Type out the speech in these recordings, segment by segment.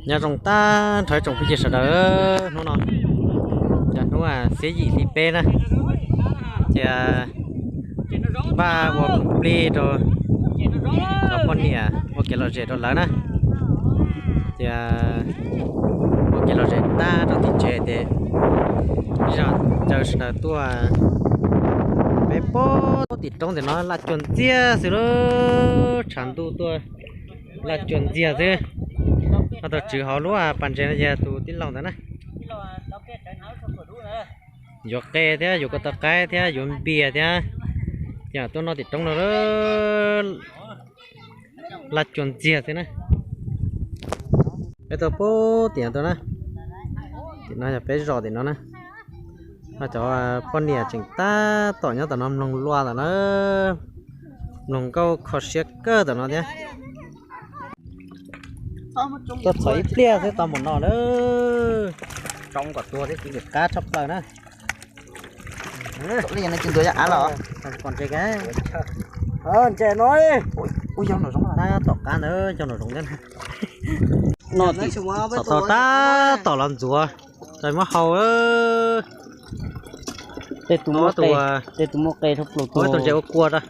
Nyob zoo tag nrho tsoom phooj ywg sawv daws, hnub no yog hnub xiab yim hli peb na, ces npaj ua khoom plig rau cov poj niam ua kev lom zem rau lawv na. Ces ua kev lom zem tag rau tim tsev ces ib zaug caw sawv daws tuaj peb pob tim roob ntawm no laj cuag ntxiag xwb lauj, tshav ntuj tuaj laj cuag ntxiag xwb. Noj tau tswv hauv lub pas ntses no yog tus tij laug ntawd na. Yuav qe thiab yuav koj tau qaib thiab yuav npias thiab, ces tuaj noj tim roob no laj cuag ntxiag xwb na. Peb tuaj pub tim no na, tim no yog peb zos tim no na. Cov poj niam tseem tab tom nyob tom no mloog luaj tom na, mloog nkauj kho siab kawg tom no thiab. Tuaj txhom ib pliag xwb tau npaum no lawm. Tsoo kom tuag thiab, kuv nim qab tshaj plaws na. Li no tsis ntuas yog av los? Pom ntses, ntses no, tab tom qab ntawd yog nraum zoov thiab. Noj tim txhom tau tab tom los ntxuav, txawm muab hau. Tej tus muaj qe, tej tus muaj qe rau plaws tus ntses ua kua rau.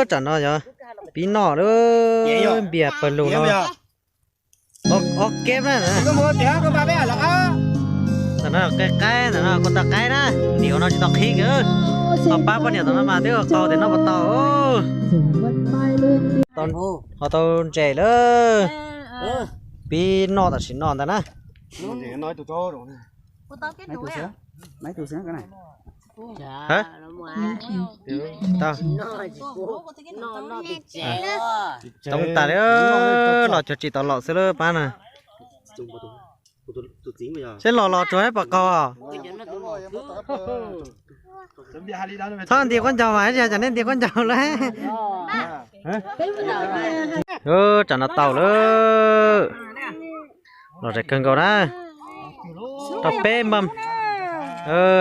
Tsam no yog pib noj lawm, npias pawg lug no. Ob keb na. Ntawm no qe qaib, ntawm no kua tau qaib na, ntim ua no tsis tau qhib kiag. Ho pab poj niam tom no mas twb ua qau tias noj puas tau. Ho tau ntses lawm. Pib noj tam sim no ntag na. Toob tas li, los cuag tsis tau los xwb lawm pab na. Seb los los tsuas pom qaug. Txhob nti quab ncaug mas, ib tsam nej nti quab ncaug lawm. Tsam no tau lawm. Lom zem kawg nkaus na. Rau peb npam.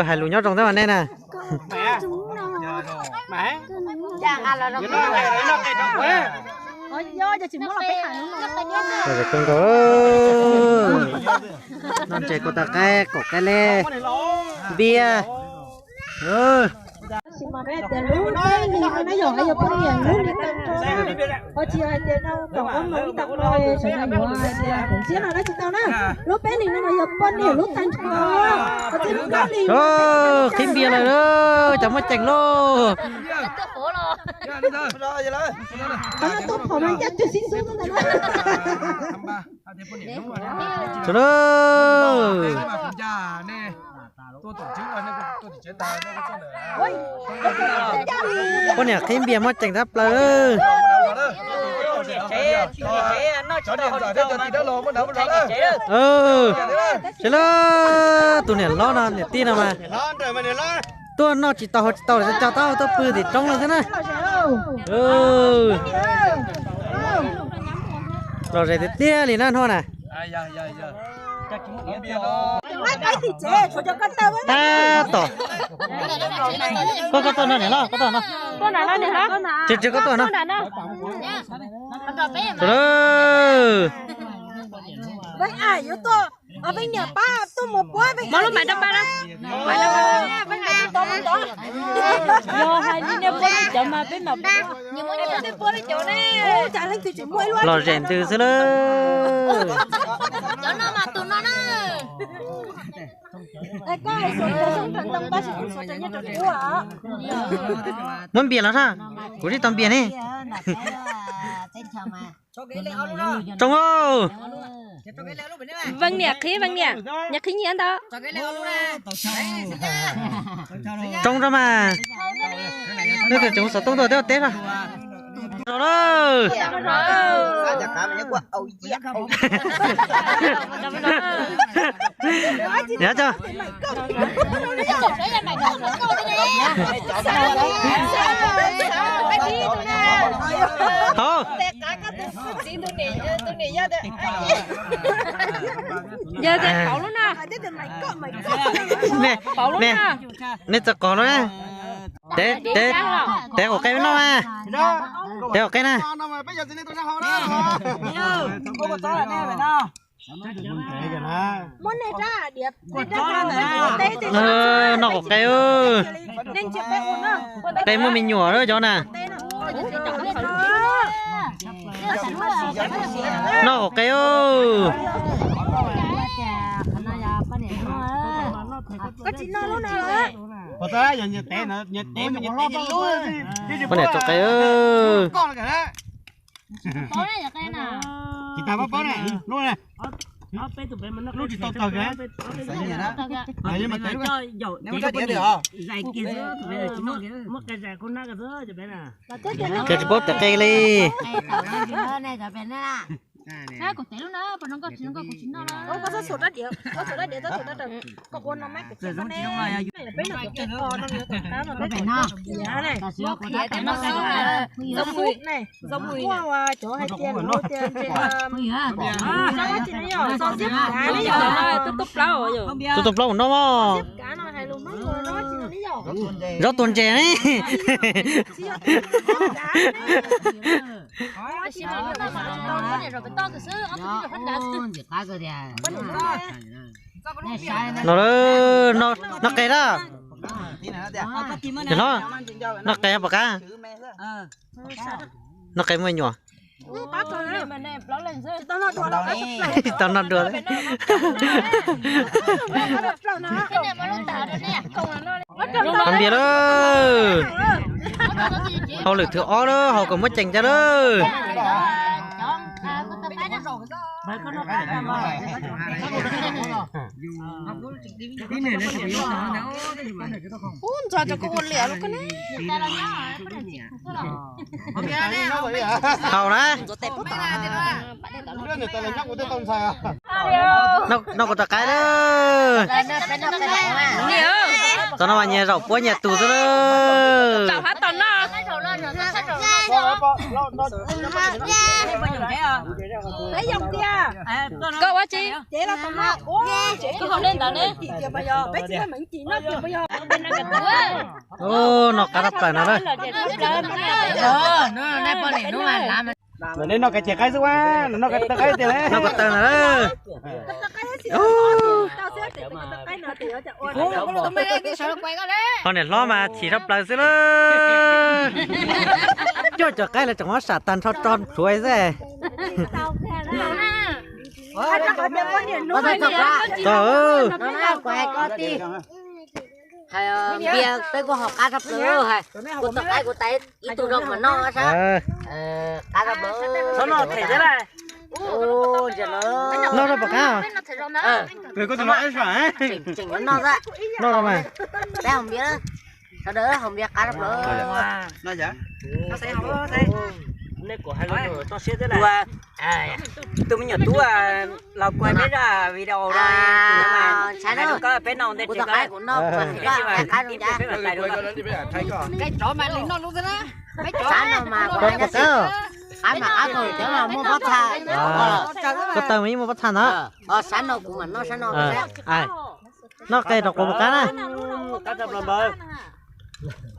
Hais lus nyob zoo thiab mas nej na. Lom zem kawg nkaus. Noj ntses kua tau qaib, kaum qaib lej, npias. Tab sis mas peb hais tias lub teb li no na yog, yog poj niam lub li tag nrho na, ho tsis yog hais tias no kom ob moos ib tag hmo sawv daws yuav hais tias koom siab no na tsis tau na. Lub peb li no mas yog poj niam lub tag nrho. Qhib npias lawm, cov muaj ceem lauj. Qhov no tuaj phom mas ncaj cuag xib xub ntag na. Sawv daws, poj niam qhib npias muaj ceem tshaj plaws. Sawv daws, tus niam hlob no niam tij no mas tuaj noj tsis tau haus tsis tau lawm, tau tuaj pw tim roob lawm xwb na. Lom zem tiag tiag li na hnub na. Tab tom. Koj, koj tuaj no niam hlob, koj tuaj no. Tsis, tsis, koj tuaj no. Sawv daws. Yog hais li nej puab li cov mas peb mam, peb mam peb. Lom zem ntws xwb lawm. Muab npias los na, kuv tsis tau npias ne. Tsoo, Veej niam qhib, Veej niam, niam qhib nyiam ntau. Tsoo rau mas, nej tus tsoov xov tooj tuaj teb teb rau. Rau lawm. Niam tso. Hauv. Yog tias pauv lub no. Pauv lub no. Nej txawm qos no. Tev, tev, tev qaum qe noj mas. Tev qaum qe na. Noj qaum qe, qe muaj me nyuam cov na. Noj qaum qe. Poj niam rau qe. Tsis tas pab paub na, lub tsis tau tawg kiag. Ces tsis paub tev qe li. Tub tub plaub mus noj mog. Zaub tuag ntses ne. No, noj qe lawm. Noj qe pom qab. Noj qe muaj nyuam. Tsis tau noj dua. Haus npias lawm. Haus lwm thwv ob lawm, haus kom muab ceem cov lawm. Ub, ntxog cov koj ua liam los koj ne. Haus na. Noj kuv tus qaib lawm. Tau no mas nyias zaum puab nyias tus xwb lawm. Koj ua tsi? Noj qab tshaj plaws no lawm. Nej noj qe ceg qaib xwb ua, noj qe taw qaib tiag. Noj qe taw no lawm. Ho niam hlob mas chim tshaj plaws xwb lawm. Cuaj cov qaib lawv tseem muab sam tag nrho tso plhuav xwb. Npias peb kuj haus qab tshaj plaws hais, kuv tau qaib kuv tais ib tug zoo mas noj sab. Qab tshaj plaws. Noj rau pom qab. Tseem noj xwb. Noj rau mas. Peb haus npias, sawv daws haus npias qab tshaj plaws. Tus me nyuam tub los kuaj peb zaj video no, peb no kuv tau qaib kuv noj, peb qab zoo cas. Sab no mas qab mas qab tag cov mas muaj pob txha. Koj taw mas yeej muaj pob txha ntag. Sab no kuv mam noj sab no. Noj qe rau quav pom qab na.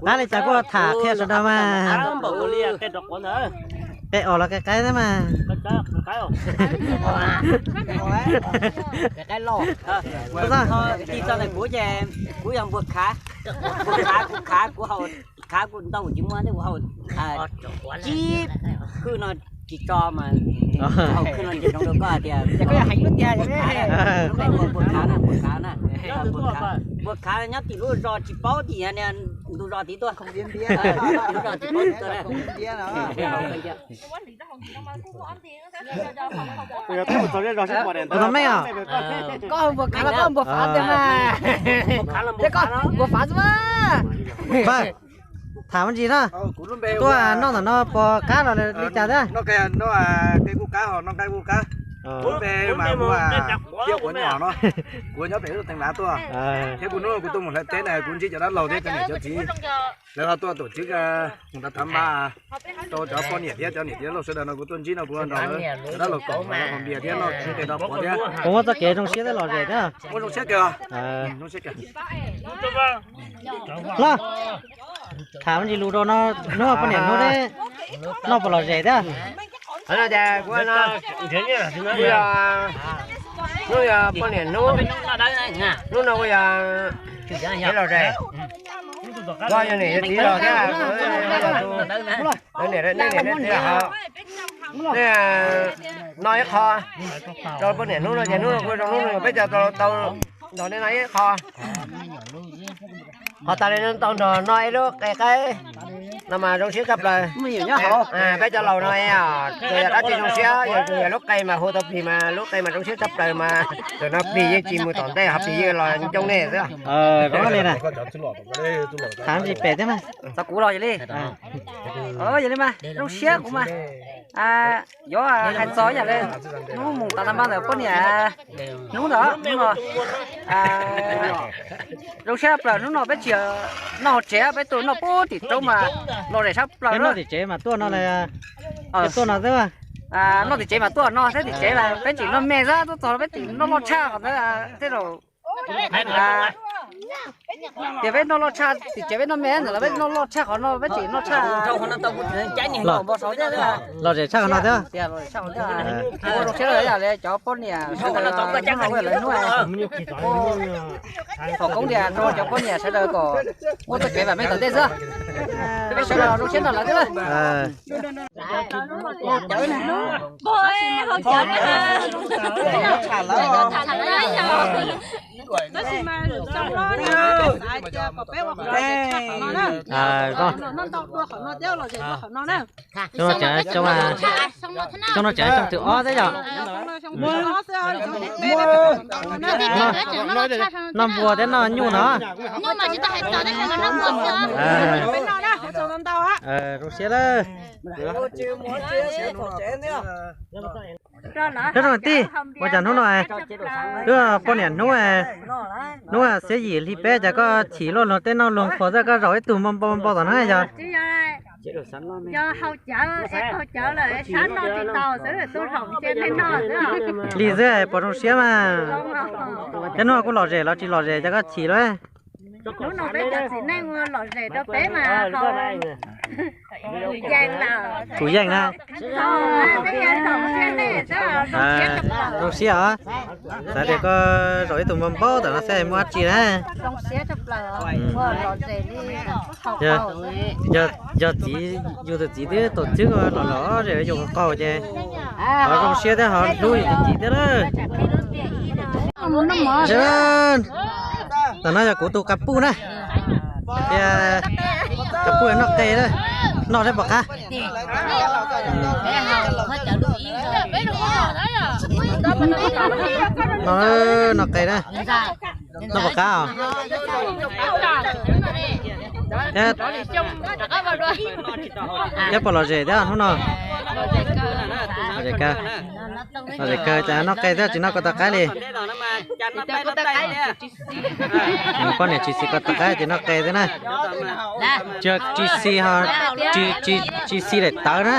Qab li cas kuj tham qhia sawv daws mas. Qe os los qe qaib thiab mas. Kuv yog npua khav, kuv khav, kuv haus, khav kuv ntau kuv tsis muaj thiab kuv haus tsib khwb no tsis tso mas, haus khwb no ntsia zoo rau koj tias, npua khav nyob tim lub zos tsis paub tim ntug zos tid tuaj. Tus meej os. Koj npua khav los koj npua fav tiag mas. Koj npua fav xwb mas. Tham me ntsis na. Tuaj noj ntawm no pom qab los li cas thiab? Noj qe kuj qab, noj qaib kuj qab. Lub npe mas hu ua Tiab Quav Nyom no. Kuv nyob pem lub teev lav tuaj. Thiab kuv hnub no kuv tuaj mus hlawv teb na, kuv ntsib cov dab laug thiab cov niam cov txiv, lawv ho tuaj tổ chức một đám tắm bar rau cov poj niam thiab cov niam txiv laus sawv daws no, kuv tuaj ntsib no kuv nrog lawv cov dab laug koom haus npias thiab noj qe noj quav thiab. Kuv muaj txoj kev zoo siab thiab lom zem thiab. Muaj zoo siab kawg. Zoo siab kawg. Los. Tham me ntsis lus rau no, hnub poj niam hnub neb noj puas lom zem thiab? Hnub no ces kuv no, kuv yog, hnub yog poj niam hnub, hnub no kuj yog kev lom zem, kuv yog niam yog txiv los thiab, niam, niam, noj ib qho rau poj niam hnub no ces hnub no kuj zoo hnub no peb cov tau nrog nej noj ib qho. Qhov tas li no tau nrog noj ib lub qe qaib no mas zoo siab tshaj plaws. Peb cov laus no yog dab tsi zoo siab, yog lub qe mas hu tau plig mas lub qe mas zoo siab tshaj plaws mas, tus no plig yeej tsis mus tom ntej ho plig yeej los ncoo nej xwb. Zoo li na. Tham ntsis pem thiab mas. Txog kuv los yog li, yog li mas zoo siab kuv mas. Yuav hais txog yam li hnub mus tav tas npaj ntawm poj niam hnub ntawd, hnub no zoo siab plaws. Hnub no peb tsis noj hauv tsev, peb tuaj noj puag tim roob mas lom zem tshaj plaws. Noj tim tsev mas tuaj no, tuaj no xwb. Noj tim tsev mas tuaj no thiab, tim tsev mas peb tseem noj me xwb, tuaj txog peb tseem noj loj tshaj qhov ntawd thiab. Tias peb noj loj tshaj tim tsev, peb noj me ntawm no peb noj loj tshaj qhov no, peb tseem noj tshaj. Lom zem tshaj qhov no thiab. Ua zoo siab li cov poj niam sawv daws, lawv hnub, foom koob tias rau cov poj niam sawv daws kom muaj txoj kev vam meej tom ntej xwb. Peb sawv daws zoo siab nrog lawv thiab. Xyoo no tseem xyoo thib ob thiab yom. Noj npua thiab noj nyuj no. Zoo siab lawm. Nyob zoo tij, ua cas hnub no wb poj niam hnub, hnub xiab yim hli peb cas koj chim luaj luag tej noj luag qhuas xwb, koj zaum ib tug npau npau npau tom no yog? Li xwb puas zoo siab mas. Thiab hnub no kuj lom zem los tsis lom zem cas koj chim luaj? Hnub no peb cov txiv neej ua lom zem rau peb mas kuv yeej na. Zoo siab os. Xav tias koj zaum ib tug npau npau tom no xwb muaj dab tsi na. Yog txiv, yus tus txiv twb tuaj txwb los los zem yus qaug ces ho zoo siab thiab ho hlub yus tus txiv thiab lawm. Tam no yog kuv tus qab puj na. Tias qab puj noj qe, noj thiab puas qab? Noj, noj qe na. Noj puas qab os? Thiab puas lom zem thiab hnub no? Lom zem kawg. Lom zem kawg ces noj qe thiab tsis noj koj tau qaib li. Poj niam tsis xis koj tau qaib ces noj qe thiab na. Tsis xis ho, tsis xis daim tawv na.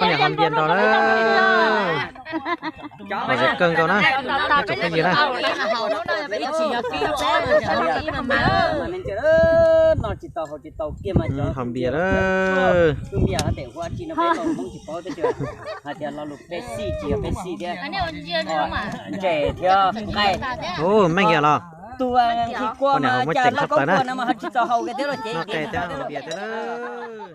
Poj niam ho npias nrog lawm. Lom zem kawg nkaus na. Tsoom phooj ywg na. Ho npias lawm. Ub, meej yog los. Poj niam ho muaj ceem tshaj plaws na. Noj qe thiab ho npias thiab lawm.